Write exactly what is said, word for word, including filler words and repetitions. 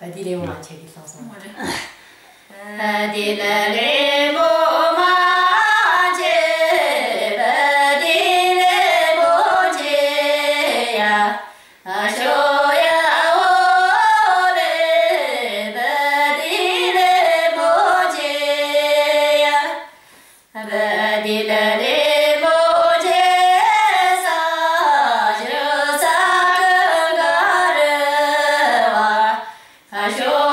བ་དེ་ལས་མ་ཆེ་གི་ལྷག་སོང་། བ་དེ་ལས་མོ་མ་ཆེ། བ་དེ་ལས་མོ་ཆེ་ཡ། ཨ་ཤོ་ཡ་ཧོ་ལེ། བ་དེ་ལས་མོ་ཆེ་ཡ། བ་དེ་ལས་མོ་ཆེ་ས་ཞུ་ས་ག་ག་རུ་བ། ཨ་ཤོ་